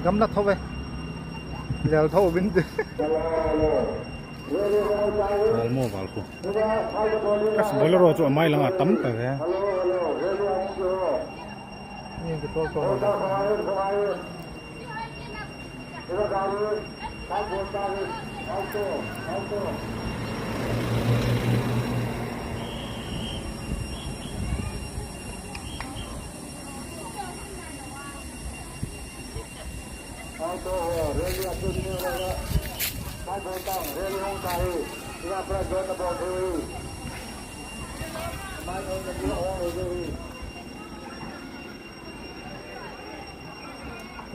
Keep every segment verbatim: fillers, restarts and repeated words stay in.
Gamla tho ve. Lel tho vin te. Valmo, valko. Kas Bolero chu amai langa tam ta ve. Ni ki tol tol.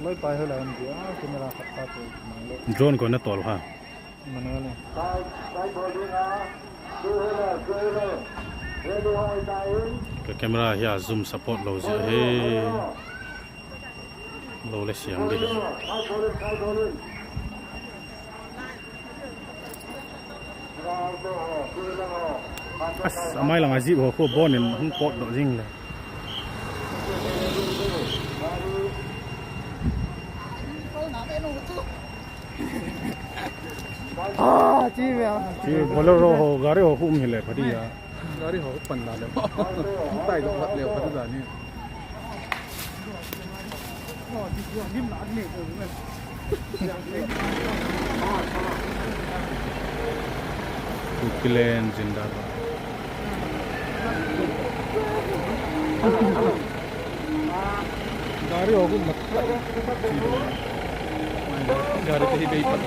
Loi pai ho la um dia, camera khat pa tu mang le. Drone ko na tol ha. Mane le. Ka camera hi a zoom support lou jeh ahi. Lou le siam ding. As, amai langa jeep ho khu bon in hung pot doh jing le. Ah, chi me a. Chi Bolero ho, gari ho khu um hile, pha di a. Gari ho pan da le. Tai lo le, pha di da ni. Kukiland zindabad. Gari ho khu mat. Gari te hi bei pat.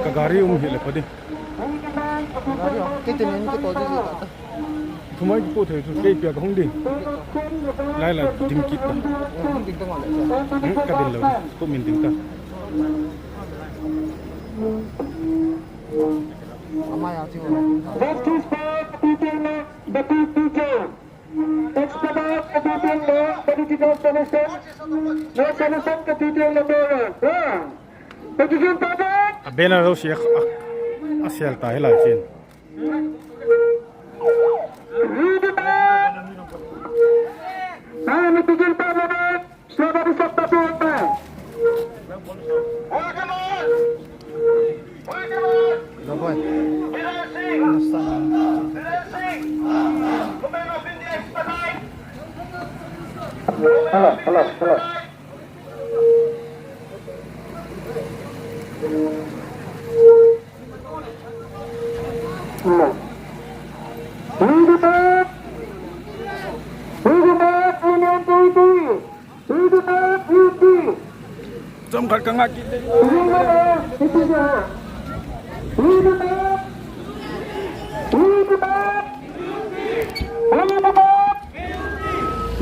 Ka gari um hile pha di. Gari ho, kei te nin ki tol ji ta. Thumai ki po thei chu, kei pia ka hung ding. Lai lai, ding kit ta. Ding ta ngol le. Hmm, ka ding lou. Ko min ding ta. Amai a chu. Baptist Park, Peter Mark, Baptist Peter. Expedite, Peter Mark, political solution. No solution, Peter Mark. Position, Peter. A banner lo si a, a, a sel ta hi lai chin. Hello, hello, hello. Chomkhat ka ngah kit le.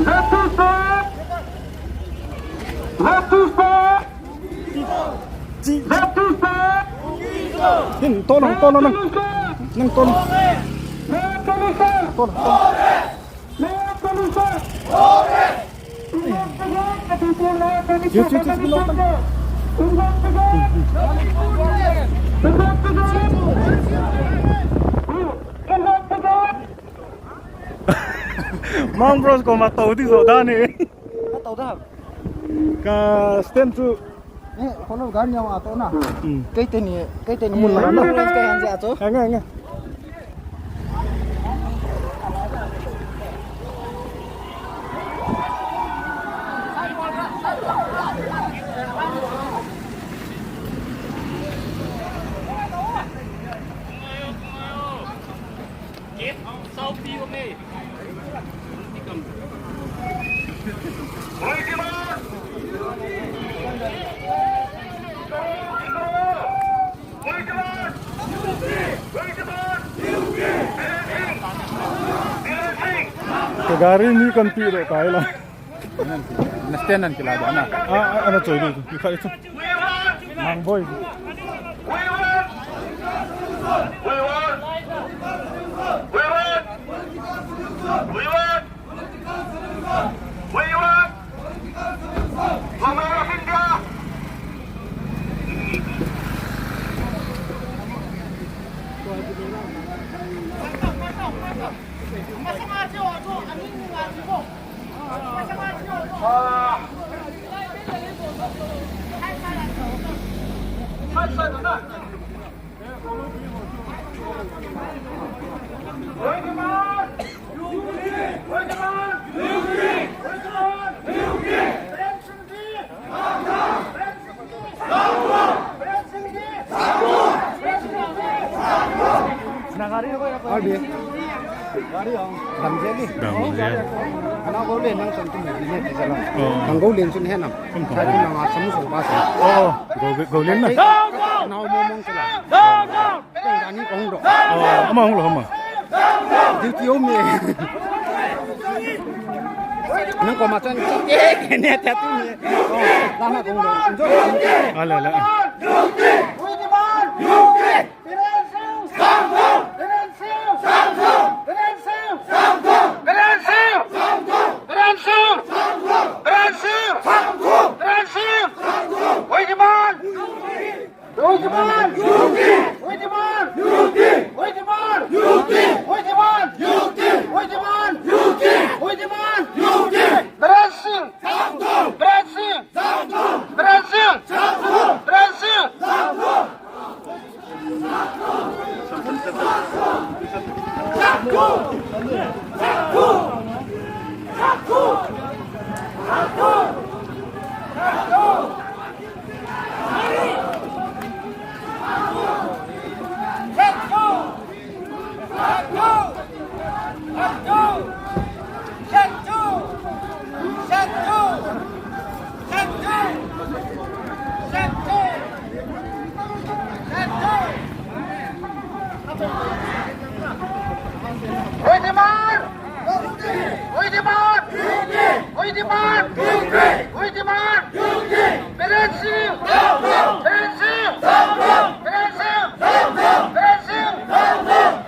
Baptist Park! Baptist Park! Baptist Park! Hin, tol, tol, tol. Nang tol. Tol, tol. Chiu, chiu, chiu, chiu, Mang Bros koma tou ding jo dan e. Ka tou da. Ka stand chu. Eh, follow gari ni a tou na. Hmm. Kei teni, kei teni. Mun la na. Ka han ja chu. Anga, anga. Ka gari ni kan pi doh tai la. Na stand nan kila ba na. Ah, ah, ana choi ding, ki khai chu. Mang boy. Damjel. Damjel. Ana go le nang san tu ni ne ti sala. Oh. Nang go le sun he nam. Kum kum. Sa ti nang a sam so ba sa. Oh, go, go le na. Nau mo mong sala. Down, down. Kei ani kong do. Oh, ama hong lo ama. Duty o me. Nang ko ma chan. Eh, ne ta tu ni. Oh, la na kong do. Ala la. We demand! We demand! We demand! We demand! Biren Singh! Biren Singh! Biren Singh!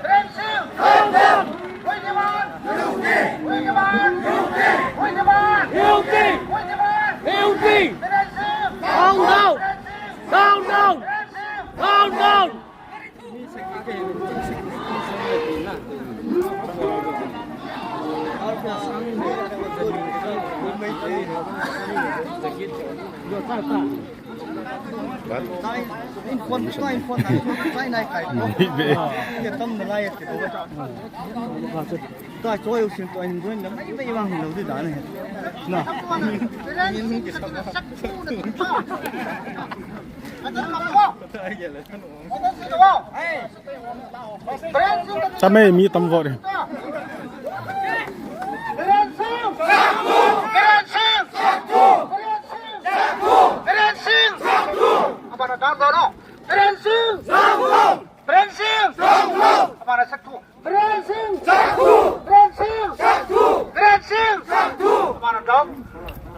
Biren Singh! We demand! We demand! We demand! We demand! Biren Singh! Down, down! Down, down! Biren Singh! Down, down! Chame mi tam vote. Biren Singh! Saktu! Biren Singh! Saktu! Biren Singh! Saktu! Amana dom.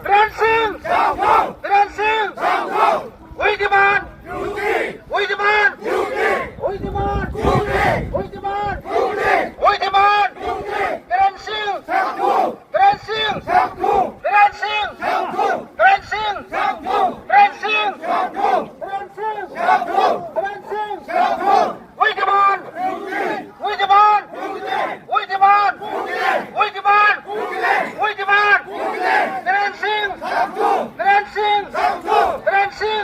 Biren Singh! Saktu! Biren Singh! Saktu! We demand! Duty! We demand! Duty! We demand! Duty! We demand! Duty! We demand! Duty! Biren Singh! Saktu! Biren Singh! Saktu! Biren Singh! Saktu! Biren Singh! Saktu! Biren Singh! Saktu! Biren Singh! Saktu! Biren Singh! Saktu! We demand! We demand! We demand! We demand! We demand! Biren Singh! Biren Singh! Biren Singh! Saktu! Biren Singh!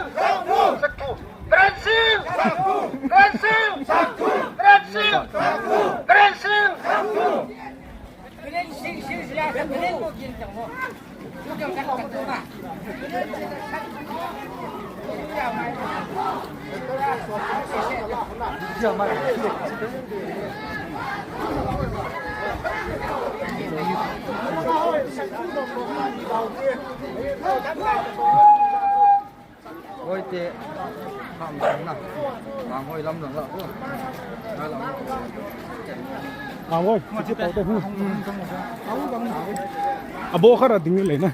Biren Singh! Biren Singh! Biren Singh! Hoi te, ham na. Mang hoi lam lang la ko. Na lam. Mang hoi, chi chi pau te hu. A bo kha ra ding le na.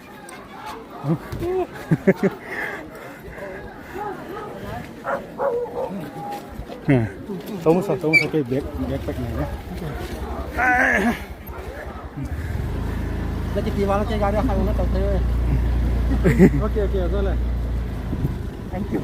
Tong sa, tong sa kei back, backpack na na. Lagi tiwala kei gari akan na tau tayo eh. Okay, okay, okay. Thank you.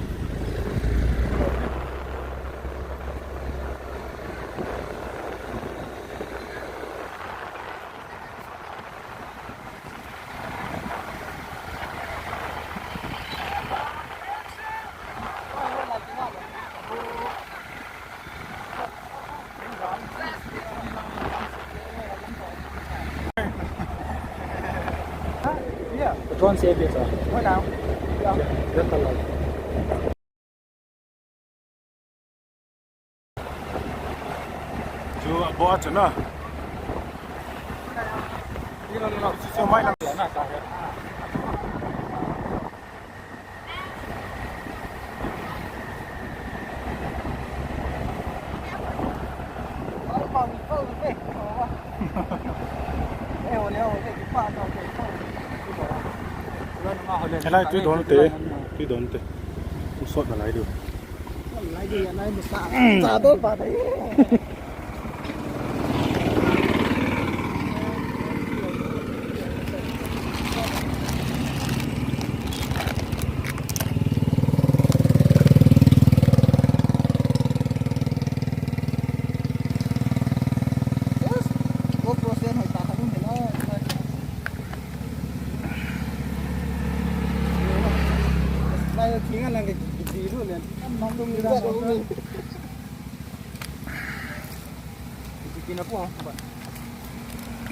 Huh? Yeah. Don't say this one. What now? Yeah. That's a lot. Chu a bo chu na. Chu mai na. Helai tui don te, tui don te. Sot na lai diu. Lai diu, lai diu. Sa to pa te.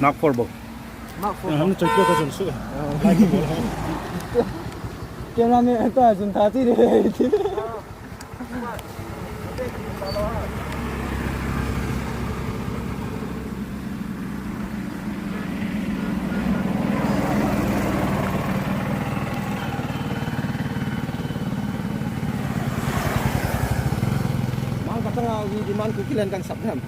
Mark four bou. Mark four. Hanu choi kya ka chun su. Camera man to chun tha chi de. Mang ka tanga hi demand ku kilen kan sap dam.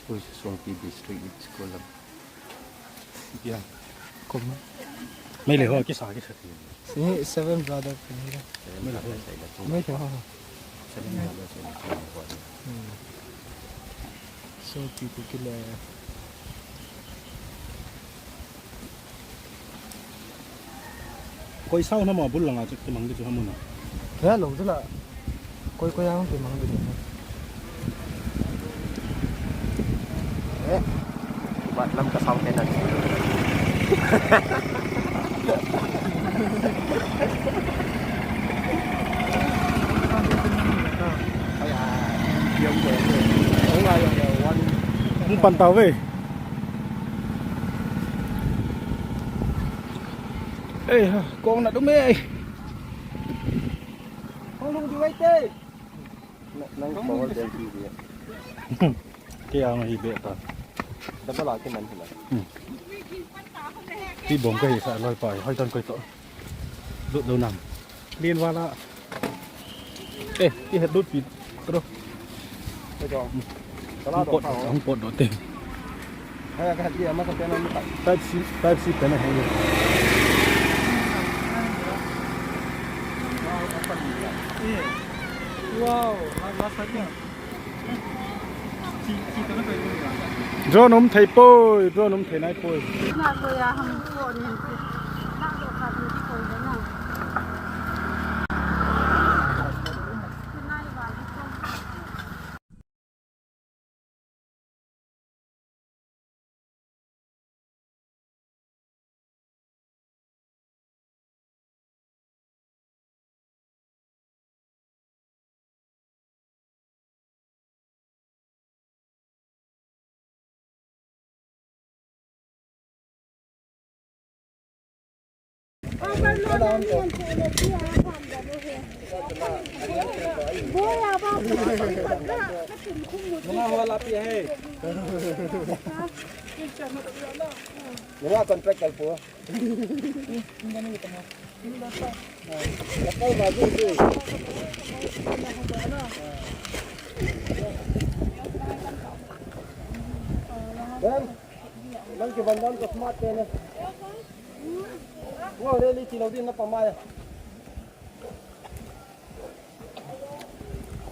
Ui, Suangpi District School lam. Ya. Kom. Mai le ho kisa kisa. Ni seven brother. Mai le ho. Mai le ho. Seven brother, seven brother. Hmm. So people kila. Koi sao na ma bul langa chu kimang di chu hamun a. Kya lo chu la. Koi koi ang kimang di. Eh. Bat lam ka sao kena. Hung pan tau ve. Ei ha, kong na dum e. Kong lung di wai te. Nang kong lung di wai te. Kei ang hi be ta. Double a kei man hi la. Hmm. Ti bom ka hi sa loi pai, hoi ton koi to. Lut lo nang. Lien wala. Eh, ti het lut pi. Tro. Koi to. Kala to. Hong pot, hong pot do te. Hai ka ti ama ka te na ma. Type C, type C te na hai. Wow, last time. Drone um thei poi, drone um thei nai poi. Na ko ya ham ko ni. Na ko ka ni ko na. Nunga contract kalpo. Nang kibandam ko smart te ne. Wo, rally ti lo din na pamai.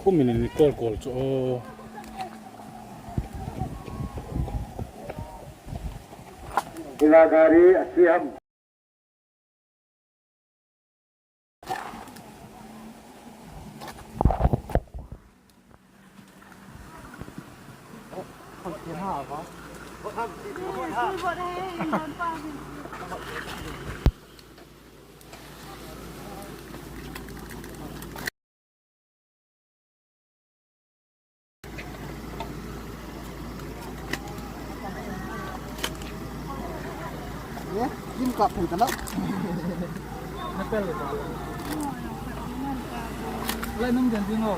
Khum in ni kol kol chu. Ila gari asiam. Ye, lim kap thei ta lo. Na pel le ta lo. Lai nung den ding o.